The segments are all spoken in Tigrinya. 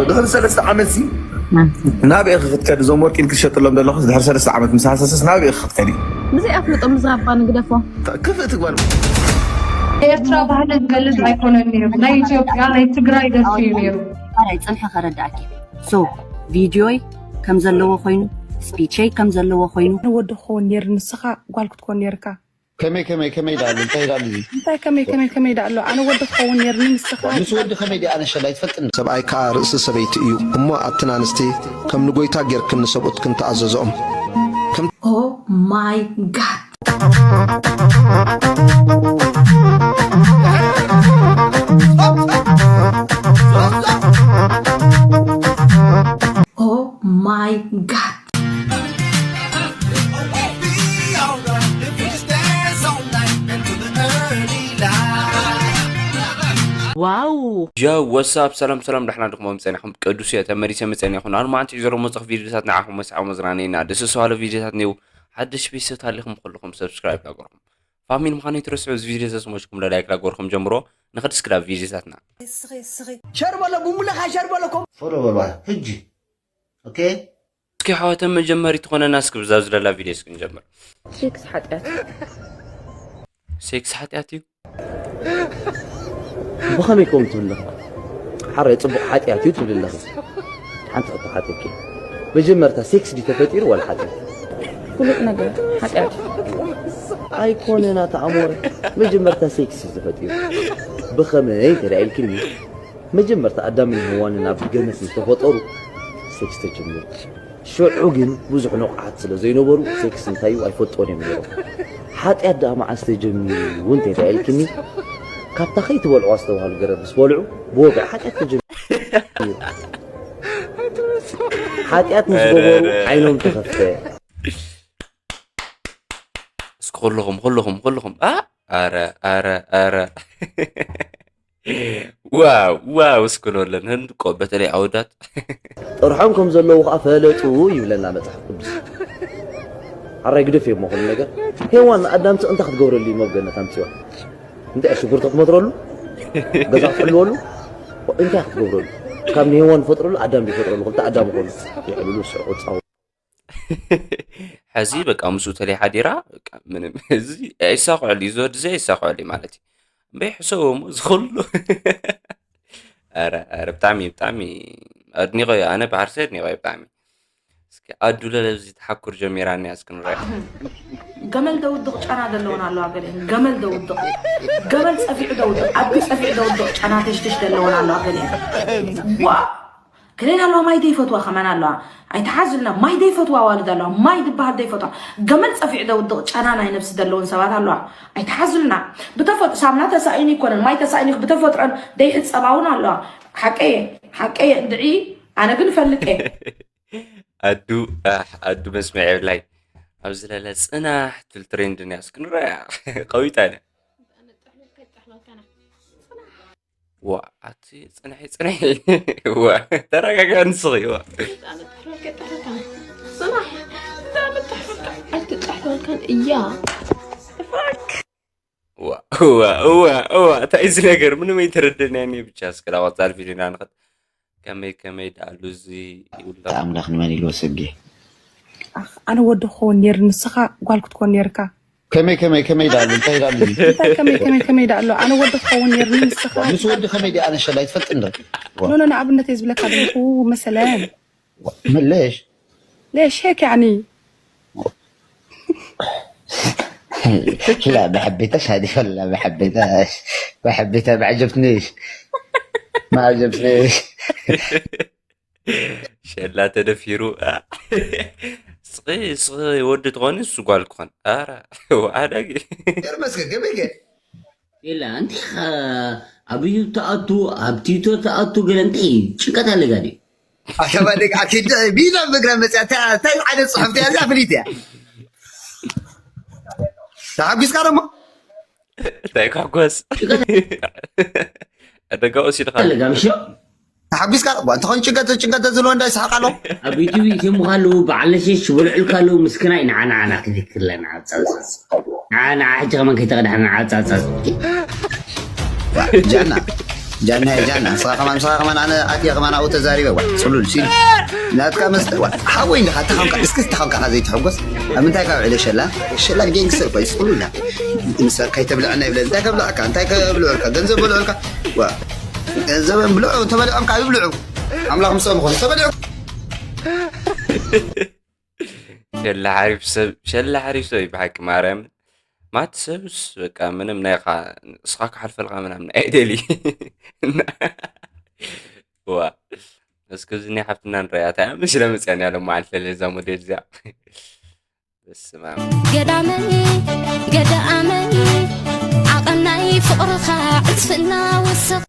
ድሕሪ ሰለስተ ዓመት ሲ ናበይ ኢኺ ክትከዲ? እዞም ወርቂ ኢልኪ ትሸጥሎም ዘለኹ ድሕሪ ሰለስተ ዓመት ምስ ሃሰሰስ ናበይ ኢኺ ክትከዲ? ብዘይ ኣፍልጦ ምዝራብ ባ ንግደፎ። ክፍእ ትግባል። ኤርትራ ባህሊ ዝገልጽ ኣይኮነን ነይሩ። ናይ ኢትዮጵያ ናይ ትግራይ ደርፊ እዩ ነይሩ። ኣራይ ጽንሐ ከረዳእኪ። ሶ ቪድዮይ ከም ዘለዎ ኮይኑ፣ ስፒቸይ ከም ዘለዎ ኮይኑ፣ ኣነ ወዲ ክኸውን ነይሩ፣ ንስኻ ጓል ክትኮን ነይርካ። ከመይ ከመይ ከመይ ዳሉ እንታይ ዳሉ እዚ እንታይ ከመይ ከመይ ከመይ ዳሉ ኣነ ወዲ ክኸውን ነይርኒ ንስኻ ምስ ወዲ ከመይ ዲኣ ኣነሸላ ይትፈልጥኒ ሰብኣይ ከኣ ርእሲ ሰበይቲ እዩ እሞ ኣትን ኣንስቲ ከም ንጎይታ ጌርክን ንሰብኡትክን ተኣዘዝኦም ከም Oh my god. Oh my god. ዋው ዮ ወሳብ ሰላም ሰላም ዳሕና ድኹም ጸኒሕኩም ቅዱስ እየ ተመሊሰ መጸኒ ይኹን ኣርማንቲ ሒዞ መጽኽ ቪዲዮታት ንዓኹም መስዓ መዝናነይና ደስ ሰዋለ ቪዲዮታት ኔው ሓድሽ ቤተሰብ ታሊኹም ኩልኹም ሰብስክራይብ ናገርኩም ፋሚሊ ምዃነይ ትረስዑ እዚ ቪዲዮ ዘስሞሽኩም ላይክ ናገርኩም ጀምሮ ንኽድስክዳ ቪዲዮታትና ሸር በሎ ቡምብለኻ ሸር በሎ ኮም ፎሎ በልዋ ሕጂ ኦኬ እስኪ ሓዋተ መጀመሪ ትኾነና እስኪ ብዛ ዝለላ ቪዲዮ እስኪ ንጀምር ሴክስ ሓጢኣት ሴክስ ሓጢኣት እዩ ብኸመይ ከምኡ ትብል ኣለኻ? ሓራይ ጽቡቕ ሓጢኣት እዩ ትብል ኣለኻ። ሓንቲ ሕቶ ሓተኪ። መጀመርታ ሴክስ ድዩ ተፈጢሩ ዋላ ሓጢኣት? ፍሉጥ ነገር ሓጢኣት እዩ። ኣይኮነን ኣታ ኣሞረ። መጀመርታ ሴክስ እዩ ተፈጢሩ። ብኸመይ እንተ ኢልክኒ መጀመርታ ኣዳምን ሄዋንን ኣብ ገነት ምስ ተፈጠሩ ሴክስ ተጀሚሩ። ሽዑ ግን ብዙሕ ንቑሓት ስለ ዘይነበሩ ሴክስ እንታይ እዩ ኣይፈልጥዎን እዮም ነይሮም። ሓጢኣት ደኣ መዓስ ተጀሚሩ እውን ተይዳ ኢልክኒ ካብታ ከይትበልዑ ኣስተውሃሉ ገረብ ምስ በልዑ ብወግዒ ሓጢኣት ተጀሚሩ። ሓጢኣት ምስ ገበሩ ዓይኖም ተኸፍተ። እስኪ ኩልኹም ኩልኹም ኩልኹም ኣ ኣረ ኣረ ኣረ ዋው ዋው እስክኖለን ህንድቆ በተለይ ኣወዳት ጥርሖም ከም ዘለዉ ከዓ ፈለጡ ይብለና መፅሓፍ ቅዱስ ሓራይ ግደፍ እሞ ኩሉ ነገር ሄዋን ንኣዳም ስቕ እንታይ ክትገብረሉ እዩ መብገነት ኣምፅዋ እንታይ ሽጉርቲ ክትመትረሉ ገዛ ክትሕልወሉ እንታይ ክትገብረሉ ካብ ንሄዋን ዝፈጥረሉ ኣዳም ዝፈጥረሉ ክልተ ኣዳም ይኮኑ ይዕልሉ ስዕቁ ፃው ሕዚ በቃ ምስኡ ተለይ ሓዲራ በቃ ምንም እዚ ኣይሳኽዐሉ እዩ ዝወዲ እዚ ኣይሳኽዐሉ እዩ ማለት እዩ እምበይ ሕሰቦ እሞ ዝኽሉ ኧረ ኧረ ብጣዕሚ ብጣዕሚ ኣድኒቆ እዩ ኣነ ብዓርሰ ኣድኒቆ እዩ ብጣዕሚ እስኪ ኣዱ ለለብዚ ተሓኩር ጀሚራኒ ኣስኪ ንረያ ገመል ደውድቕ ጨና ዘለወን ኣለዋ ገሊአን ገመል ደውድቕ ገመል ጸፊዑ ደውድቕ ኣዱ ጸፊዑ ደውድቕ ጨና ተሽትሽ ዘለወን ኣለዋ ገሊአን ዋ ክሌን ኣለዋ ማይ ደይፈትዋ ከማን ኣለዋ ኣይተሓዝልና ማይ ደይፈትዋ ዋልድ ኣለዋ ማይ ዝበሃል ደይፈትዋ ገመል ጸፊዑ ደውድቕ ጨና ናይ ነብሲ ዘለውን ሰባት ኣለዋ ኣይተሓዝልና ብተፈጥሮ ሳምና ተሳኢኑ ይኮነን ማይ ተሳኢኑ ብተፈጥሮን ደይሕጸባ እውን ኣለዋ ሓቀየ ሓቀየ እንድዒ ኣነ ግን ፈልጠ ኣዱ ኣሕ ኣዱ መስምዕ የብላይ ኣብዚ ለለ ጽናሕ ትብል ትሬንድ ንያ እስክንረያ ቀዊጣ ነ ዋ ኣቲ ጽንሒ ጽንሒ ዋ ተረጋጋ ንስኺ ዋ ጽናሕ እንዳመጣሕፈልካ ኣይትጣሕፈልካን እያ እዋ እዋ እንታይ እዚ ነገር ምንም ኣይተረደናኒ ብቻ እስከ ናብ ቀጻሊ ቪድዮና ንኸድ ከመይ ከመይ ደኣሉ እዚ ይብሎ ኣምላኽ ንመን ኢልዎ ሰጌ ኣነ ወዲ ክኸውን ነይሩ ንስኻ ጓል ክትኮን ነይርካ ከመይ ከመይ ከመይ ደኣሉ እንታይ ደኣሉ እዚ እንታይ ከመይ ከመይ ከመይ ደኣሉ ኣነ ወዲ ክኸውን ነይሩ ንስኻ ምስ ወዲ ከመይ ደኣ ነሸላ ይትፈልጥ እንደ ኖ ኖ ንኣብነት እየ ዝብለካ ዘለኹ መሰለን መለሽ ليش هيك يعني؟ لا ما حبيتهاش هذه والله ما حبيتهاش ما حبيتها ما عجبتنيش ما عجبتنيش ሸላ ተደፊሩ ስኺ ስኺ ወዲ ትኾኒ እሱ ጓል ክኾን ኣረ ኣዳጊ መስገ ገበገ ኢላ እንታይ ኢኻ ኣብ ዩቱብ ትኣቱ ኣብ ቲክቶክ ትኣቱ ገለ እንታይ ጭንቀት ኣለካ ድዩ ኣሸባደግ ኣኪድ ቢዛ ብግራ መፅያ እንታይ ሓደ ፅሑፍ እያ እዚኣ ፍሊት እያ ተሓጒስካ ደሞ እንታይ ክሕጎስ ዕደጋ ወሲድካ ኣለጋ ምሽ ተሓጒስካ እንተኾን ጭንቀት ጭንቀት ዝብሎ እንዳ ይስሓቅ ኣሎ ኣብ ዩቱብ ይትምኻ ኣለዉ በዓል ነሸሽ ዝበልዑልካ ኣለዉ ምስክናይ ንዓ ንዓና ክልክለና ዓብፃብፃፅ ንዓ ንዓ ሕጂ ከመን ከይተቐዳሕና ዓብፃብፃፅ ጃና ጃና ጃና ንስኻ ከማን ንስኻ ከማን ኣነ ኣትየ ከማን ኣብኡ ተዛሪበ ዋ ጽሉል ሲል ናትካ መስተ ዋ ሓወይ እንዲኻ ተኻንካ እስኪ ተኻንካ ዘይትሕጎስ ኣብ ምንታይ ካብ ዕለ ሸላ ሸላ ጌንግስተር ኳይ ጽሉላ ምስ ከይተብልዐና ይብለ እንታይ ከብልዐካ እንታይ ከብልዐካ ገንዘብ በልዐካ ዋ ገንዘብ ብልዑ ተበልዖም ካብ ይብልዑ ኣምላኽ ምስኦም ይኹን ተበልዑ ሸላ ሓሪፍ ሰብ ሸላ ሓሪፍ ሰብ እዩ ብሓቂ ማርያምን ማት ሰብስ በቃ ምንም ናይ ኻ እስኻ ክሓልፈልካ ምናምን ኣይደሊ ዋ እስከ እዚ ናይ ሓፍትና ንረኣያ እንታይ ምስ ለመፅያን ያለ መዓልቲ ለዛ ሞዴል እዚኣ በስመ ኣብ ገዳመይ ገዳመይ ዓቐናይ ፍቕርኻ ዕፅፍና ወሰኽ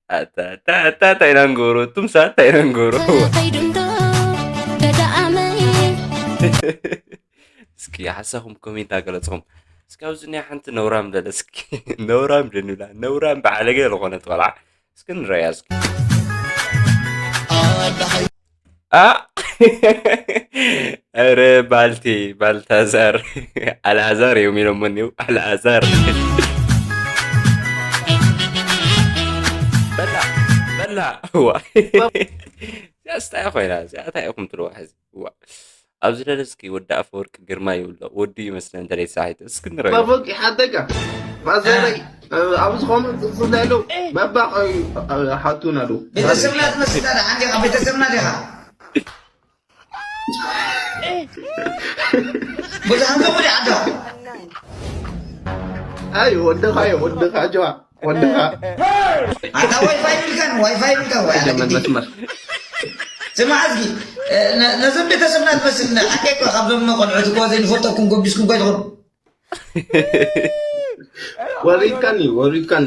ኣታ ኣታ ኣታ እንታይ ኢና ንገብሮ እቱም ሰባት እንታይ ኢና ንገብሮ ከይዱ እንዶ ገዳመይ እስኪ ሓሳኹም ኮሜንት ኣገለጽኹም እስኪ ኣብዚ ናይ ሓንቲ ነውራም በለ እስኪ ነውራም ደንብላ ነውራም ብዓለገ ዝኾነት ቆልዓ እስኪ ንረያ እስኪ ኣ ኧረ ባልቲ ባልታዛር ኣልኣዛር እዮም ኢሎሞ እኒው ኣልኣዛር በላ በላ እዋ እዚኣ ስታይ ኮይና እዚኣ እንታይ ኢኹም ትልዋ ሕዚ እዋ ኣብዚ ደለ እስኪ ወዲ ኣፈወርቂ ግርማ ይብሎ ወዲ ይመስለ እንተለይ ሳሒት እስኪ ንረዮ መፈቂ ሓደጋ ማዘረይ ኣብዚ ኮመንት ዝፍለሉ በባ ሓቱን ኣሉ ቤተሰብና ትመስል ታዲያ ሓንዴኻ ቤተሰብና ዲኻ ብዙሓን ከምኡ ዲኣ ኣዶ ኣይ ወድኻ የ ወድኻ ጀዋ ወድኻ ኣታ ዋይፋይ ይብልካን ዋይፋይ ይብልካ ወይ ኣታ ጀመን ግዲ መስመር ስማዕ እስኪ ነ- ነዞም ቤተሰብና ትመስል ሓንዴ እኮ ካብዞም ቆልዑት እኮ ዘይንፈልጠኩም ጎቢስኩም እኮ ይትኾኑ ወሪድካኒ ወሪድካኒ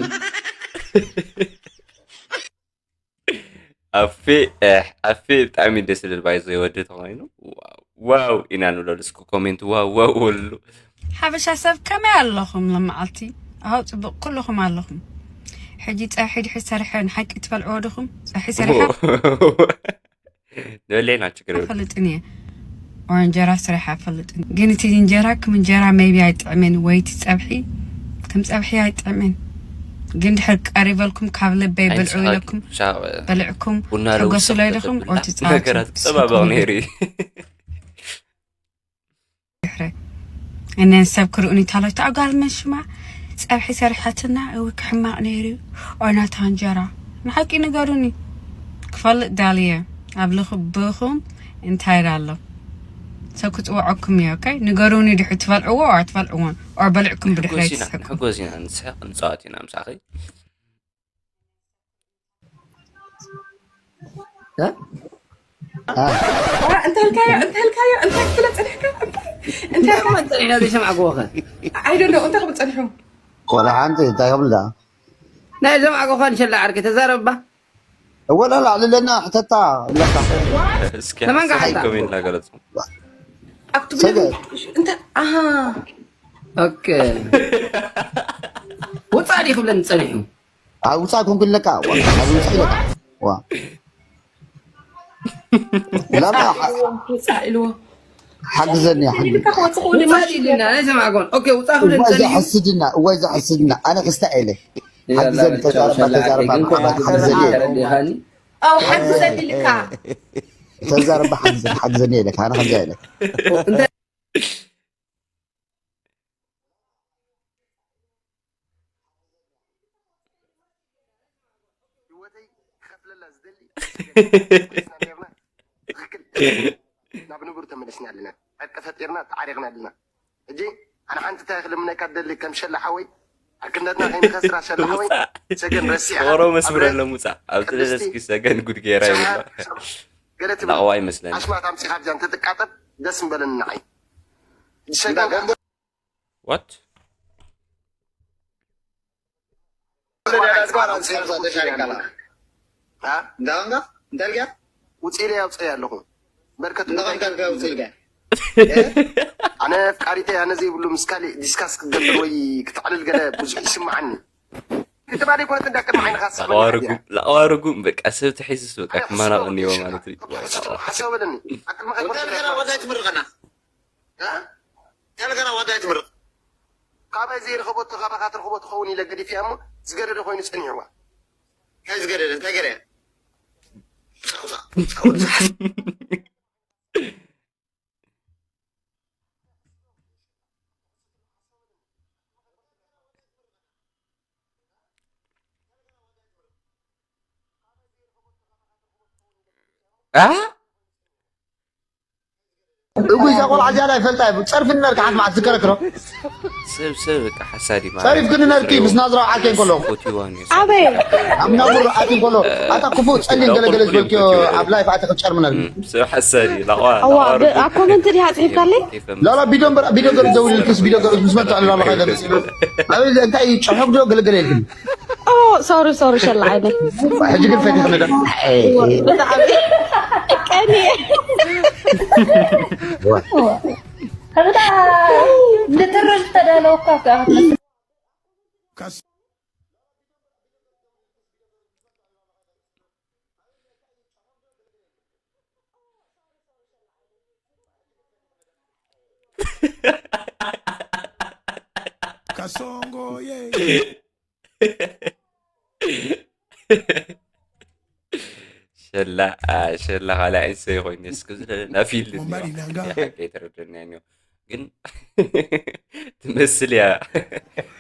ኣፌ ኣህ፣ ኣፌ ብጣዕሚ ደስ ዝብል ባይዞ ወዲ ተኮይኑ ዋው ዋው ኢና ንብለሉ እስኪ ኮሜንት ዋው ዋው ወሉ ሓበሻ ሰብ ከመይ ኣለኹም ለመዓልቲ ኣው ፅቡቅ ኩልኹም ኣለኹም ሕጂ ፀብሒ ድሕሪ ሰሪሐ ንሓቂ ትበልዕዎ ድኹም ፀብሒ ሰሪሐ ንበለይና ችግር የብሉ ኣይፈልጥን እየ ኦር እንጀራ ስራሕ ኣይፈልጥን ግን እቲ እንጀራ ከም እንጀራ maybe ኣይጥዕምን ወይ እቲ ፀብሒ ከም ፀብሒ ኣይጥዕምን ግን ድሕር ቀሪበልኩም ካብ ልበይ ብልዑ ኢለኩም በልዕኩም ቡና ሕጎሱ ለውሰ ሎ ኢለኩም ኦር ነገራት ትፃወቱ ፀባበቕ ነይሩ እዩ ድሕረ እነ ሰብ ክርእኒ ታሎ ተዕጓል መን ሽማ ፀብሒ ሰሪሐትና እው ክሕማቕ ነይሩ ኦናታ እንጀራ ንሓቂ ንገሩኒ ክፈልጥ ዳልየ ኣብ ልኽብኹም እንታይ ኣሎ ሰብ ክፅውዐኩም እየ ኦኬ ንገሩኒ ድሕሪ ትበልዕዎ ኦር ትበልዕዎን ኦር በልዕኩም ብድሕረይ ሕጎስ ኢና ትስሕቁ ሕጎስ ኢና ንስሕቕ ንፃወት ኢና ምሳኺ እንተልካዮ እንተልካዮ እንታይ ክትብለ ፀኒሕካ እንታይ እንታይ ጸኒሕና ዘይሰማዕክዎ ኸ I don't know እንታይ ክብል ጸኒሑ ወላ ሓንቲ እንታይ ክብል ዳ ናይ ዘማዕክዎ ኸ ንሸላ ዓርኪ ተዛረብባ ወላ ላዕሊ ለና ሕተታ ለካ እስኪ ለመን ሓሳብ ገሓታ? ኮሜንት እናገለፅኩም ኣብ ትብለኒ እንታይ ኣሃ ኦኬ ወጻእ ድዩ ክብለኒ ጸኒሑ ኣብ ውጻእ ኮንኩ ኣለካ ዋ፣ ኣብ ውጻእ ኢለካ ዋ ለማ ውጻእ ኢልዎ ሓግዘኒ ሓግዘኒ ኢልካ ክወጽእ ክውል ውጻእ ኢልና ናይ ሰማዕኮን ኦኬ ውጻእ ክብለኒ እዋይ ጸኒሑ ዘሐስድና እዋይ ዘሐስድና ኣነ ክስታ ኢለ ሓግዘኒ ተዛረባ ተዛረባ ሓግዘኒ ኣው ሓግዘኒ ኢልካ ተዛረባ ሓግዘኒ ሓግዘኒ ኢለካ ኣነ ከምዛ ኢለ ህይወተይ ክኸፍለላ ዝደሊ ትኽክል ናብ ንቡር ተመለስና ኣለና ዕርቂ ፈጢርና ተዓሪቕና ኣለና ሕጂ ኣነ ሓንቲ እንታይ ክልምነካ ደሊ ከም ሸላ ሓወይ ዕርክነትና ከይንኸስራ ሸላ ሓወይ ሰገን ረሲዕካ ኦሮ መስምረሎም ውፃእ ኣብ ጥለለ እስኪ ሰገን ጉድ ገይራ ይብሎ ገለ ትብል ናቕዋ ይመስለኒ ኣሽማት ኣምፂኻ ኣብዚኣ እንተትቃጠብ ደስ ምበለኒ ንዓይ ሰገን ዋት ውፅኢለይ ኣውፅአይ ኣለኹ በርከት ኣነ ኣፍቃሪተይ ኣነ ዘይብሉ ምስ ካሊእ ዲስካስ ክትገብር ወይ ክትዕልል ገለ ብዙሕ ይስምዓኒ ክትባል ይኮነት እንዳ ቅድሚ ዓይንኻ ላቕዋ ርጉም በቃ ሰብ ተሒዝስ በቃ ክመናቕ እኒዎ ማለት እዩ ሓሰብ በለኒ ኣቅድሚ ከይኮነት ወዳይ ትምርቀና እ? ያልገና ወዳይ ትምርቅ ካባይ ዘይረኸበቶ ካባኻ ትረኽቦ ትኸውን ኢለ ገዲፍያ እሞ ዝገደደ ኮይኑ ጸኒሕዋ እንታይ ዝገደደ እንታይ ገረ ኣ እጉይ እዛ ቆልዓ እዚኣ ኣይፈልጣ እዩ ጸርፊ ነርካ ሓንቲ መዓት ዝከረክሮ ሰብ ሰብ በቃ ሓሳዲ ማለት ጸሪፍክኒ ነርኪ ምስ ናዝራዊ ዓርከይ ከለኹ ፎቲዋን እዩ ኣበይ ኣብ ናብሩ ኣትዩ ከሎ ኣታ ክፉእ ጸሊም ገለገለ ዝበልክዮ ኣብ ላይፍ ኣቲ ክትጨርሚ ነርኪ ሰብ ሓሳዲ ላቋ እዋ ብ- ኣብ ኮመንት ዲሃ ጽሒፍካለይ ላላ ቢዶ እምበር ቢዶ ገርዝ ደውልልክስ ቢዶ ገርዝ ምስ መን ተዕልል ኣለኻ ገርዝ ኣበይ እንታይ እዩ ጨሑቕ ዶ ገለገለ የልክን ኦ ሶሪ ሶሪ ሸላ ዓይነይ ሕጂ ግን ፈቲኽኒ ዶ ብጣዕሚ ቀኒ ከብዳ ንትርር ዝተዳለወ እኳ Kasongo ye. ሸላ ሸላ ካልኣይ ሰይ ኮይኑ እስኪ ዝለለ ናፊል Mombali nanga. ሓቀይ ተረደና ኒዮ ግን ትመስል እያ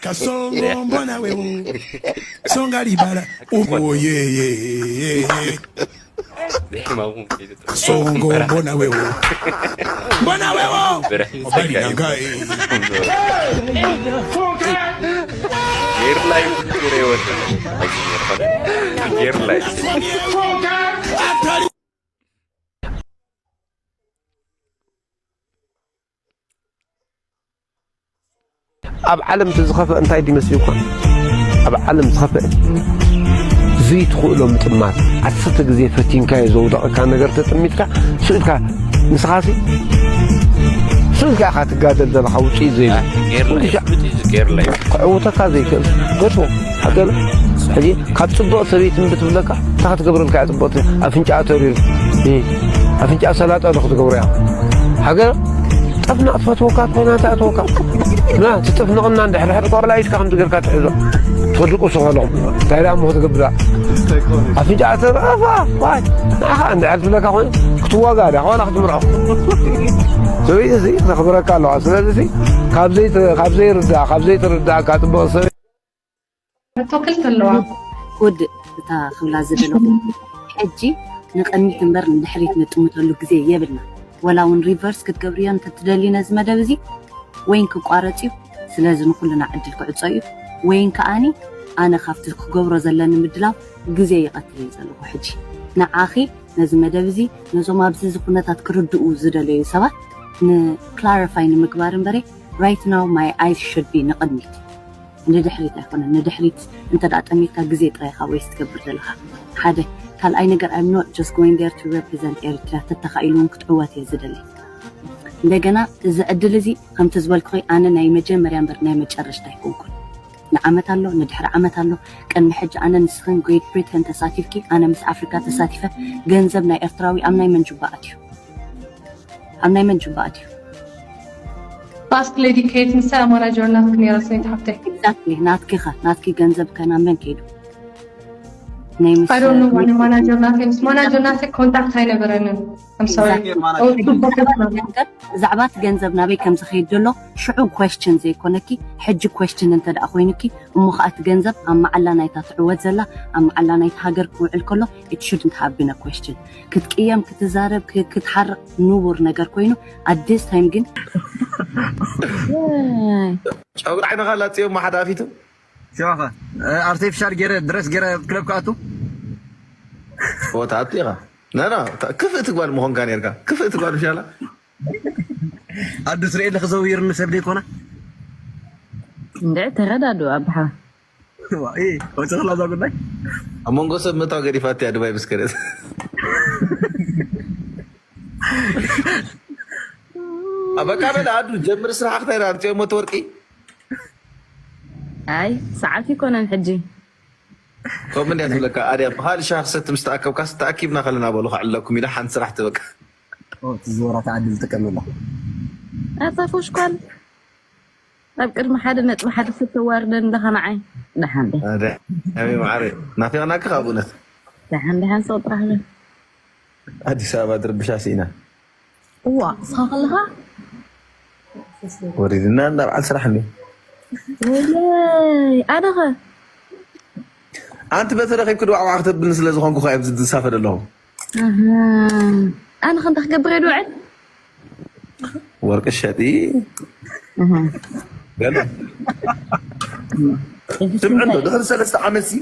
Kasongo mbona wewe. Songa libala. Ubo ye ye ye ye. ብሕማሙ ከይዱ Kasongo mbona wewe. Mbona wewe. Mombali nanga. ጌር ላይ ዙሬ ወደ ጌር ላይ ኣብ ዓለም እቲ ዝኸፍአ እንታይ ድዩ መስልኳ? ኣብ ዓለም ዝኸፍአ ዘይትኽእሎ ምጥማት። ዓሰርተ ግዜ ፈቲንካዮ ዘውደቐካ ነገር ተጠሚትካ ስእልካ ንስኻሲ ስእልካ ኢኻ ትጋደል ዘለኻ ውፅኢት ዘይብሉ። ኩሉ ሻዕ ጌር ላይ ክዕውተካ ዘይክእል ገድፎ። ሓቀለ ሕጂ ካብ ፅቡቕ ሰበይቲ እምቢ ትብለካ እንታይ ክትገብረልካ እያ ፅቡቕቲ ኣፍንጫኣ ተሪሩ ኣፍንጫኣ ሰላጣ ዶ ክትገብሮ እያ ሃገር ጠፍና ትፈትወካ ትኾና እንታይ ኣትወካ ና ትጥፍንቕና እንድሕር ድሕር ኳላ ኢድካ ከምዚ ገርካ ትሕዞ ትወድቁ ስኸሎም እንታይ ደኣ እሞ ክትገብራ ኣፍንጫኣ ተረፋ ዋይ ንዓኻ እንድሕር ትብለካ ኮይኑ ክትዋጋ ድያ ዋላ ክትምርዖ ሰበይቲ እዚ ክተኽብረካ ኣለዋ ስለዚ ካብ ዘይርዳእ ካብ ዘይትርዳእካ ፅቡቕ ሰበይቲ ሕቶ ክልተ ኣለዋ። ኮድ እታ ክብላ ዝደለኹ ሕጂ ንቕድሚት እምበር ንድሕሪት ንጥምተሉ ግዜ የብልና። ወላ እውን ሪቨርስ ክትገብርዮ እንተትደልዩ ነዚ መደብ እዚ ወይን ክቋረጽ እዩ፣ ስለዚ ንኹልና ዕድል ክዕጾ እዩ፣ ወይን ከኣኒ ኣነ ካብቲ ክገብሮ ዘለኒ ምድላው ግዜ ይቐትል እየ ዘለኹ። ሕጂ ንዓኺ ነዚ መደብ እዚ ነዞም ኣብዚ እዚ ኩነታት ክርድኡ ዝደለዩ ሰባት ንክላሪፋይ ንምግባር እምበረ right now my eyes should be ንቕድሚት ንድሕሪት ኣይኮነን ንድሕሪት እንተ ደኣ ጠሚትካ ግዜ ጥራይ ኢኻ ወይስ ትገብር ዘለኻ ሓደ ካልኣይ ነገር I'm not just going there to represent ኤርትራ ተተኻኢሉ እውን ክትዕወት እየ ዝደሊ እንደገና እዚ ዕድል እዚ ከምቲ ዝበልኩኺ ኣነ ናይ መጀመርያ እምበር ናይ መጨረሽታ ኣይኮንኩን ንዓመት ኣሎ ንድሕሪ ዓመት ኣሎ ቅድሚ ሕጂ ኣነ ንስኽን ግሬት ብሪተን ተሳቲፍኪ ኣነ ምስ ኣፍሪካ ተሳቲፈ ገንዘብ ናይ ኤርትራዊ ኣብ ናይ መን ጁባ ኣትዩ ኣብ ናይ መን ጁባ ኣትዩ Ask Lady Kate ንሳ ማናጀር ናትክ ነይራ ሰበይቲ ሓፍተይ exactly ናትኪ ኸ ናትኪ ገንዘብ ከ ናብ መን ከይዱ ናይ ምስ I don't know ዋነ ማናጀር ናተይ ምስ ማናጀር ናተይ ኮንታክት ኣይነበረንን I'm sorry ብዛዕባ እቲ ገንዘብ ናበይ ከም ዝኸይድ ዘሎ ሽዑ question ዘይኮነኪ ሕጂ question እንተ ደኣ ኮይኑኪ እሞ ከዓ እቲ ገንዘብ ኣብ መዓላ ናይታ ትዕወት ዘላ ኣብ መዓላ ናይቲ ሃገር ክውዕል ከሎ it shouldn't have been a question ክትቅየም ክትዛረብ ክትሓርቕ ንቡር ነገር ኮይኑ at this time ግን ጨጉሪ ዓይንኻ ላፅዮ ማሓዳ ኣፊቱ ሸዋኻ ኣርቲፊሻል ገይረ ድረስ ገይረ ክለብ ክኣቱ ፎታ ኣቱ ኢኻ ነና ክፍእቲ ጓል ምኾንካ ነርካ ክፍእቲ ጓል ሻላ ኣዱ ስርኤለ ክዘውይርኒ ሰብ ዘይኮነ እንድዒ ተረዳድኡ ኣባሓ ወፅኽላ እዛ ጉዳይ ኣብ መንጎ ሰብ ምእታው ገዲፋት እያ ድባይ ምስ ከደት በቃ በል ኣዱ ጀምር ስራሕክ እንታይ ዳ ኣምፅኦ ሞት ወርቂ ኣይ ሰዓት ይኮነን ሕጂ ከምኡ እንድያ ትብለካ ኣድያ ብካልእ ሻሂ ክሰቲ ምስ ተኣከብካስ ተኣኪብና ከለና በሉ ከዕልለኩም ኢላ ሓንቲ ስራሕ ትበቃ ትዝወራ ተዓዲ ዝጥቀመላ ኣታ ፎሽኳል ኣብ ቅድሚ ሓደ ነጥቢ ሓደ ሰብ ተዋርደን ኣለኻ ንዓይ። ደሓን ዶ? ኣደ ኣበይ ማዕረ ናፊቕናካ ካብ እውነት ደሓን ደሓን ሰው ጥራሕ በል። ኣዲስ ኣበባ ድርብሻ ስኢና እዋ ንስኻ ከለኻ ወሪድና እንዳ በዓል ስራሕ እንዲ ወለይ ኣነኸ ኣንቲ በቲ ረኺብኪ ድዋዕዋዕ ክተብልኒ ስለ ዝኾንኩ ከ ኣብዚ ዝሳፈ ዘለኹ ኣሃ። ኣነኸ እንታይ ክገብር እየ ድውዕል ወርቂ ሸጢ ገለ ስምዕዶ ድሕሪ ሰለስተ ዓመት ሲ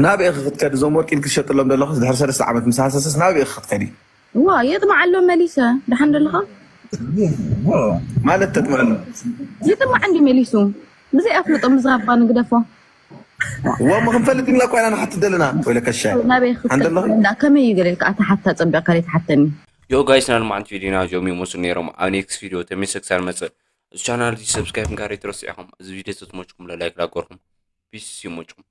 ናበይ ኢኺ ክትከዲ እዞም ወርቂ ክትሸጥሎም ዘለኹ ድሕሪ ሰለስተ ዓመት ምስ ሃሰሰስ ናበይ ኢኺ ክትከዲ ዋ የጥማዓሎም መሊሰ ደሓን ደለኻ ማለት ተጥምዕሉ ይጥማዕ እንዲ መሊሱ ብዘይ ኣፍልጦ ምዝራባ ንግደፎ እዋ እሞ ክንፈልጥ ኢና እኮ ኢና ንሓትት ዘለና ወይለ ከሻ ናበይ ሓንደሎ ክትፈልጥ እንዳ ከመይ እዩ ገለልካ ኣታ ሓታ ፀቢቕካ ዘይትሓተኒ ዮ ጋይስ ናልማዓንቲ ቪዲዮና እዚኦም ይመስሉ ነይሮም ኣብ ኔክስት ቪዲዮ ተመልሰ ክሳብ መፅእ እዚ ቻናል እዚ ሰብስክራይብ ንጋር ይትረስዑ ኢኹም እዚ ቪዲዮ ተትመችኩም ለላይክ ላገርኩም ፒስ ይመችኩም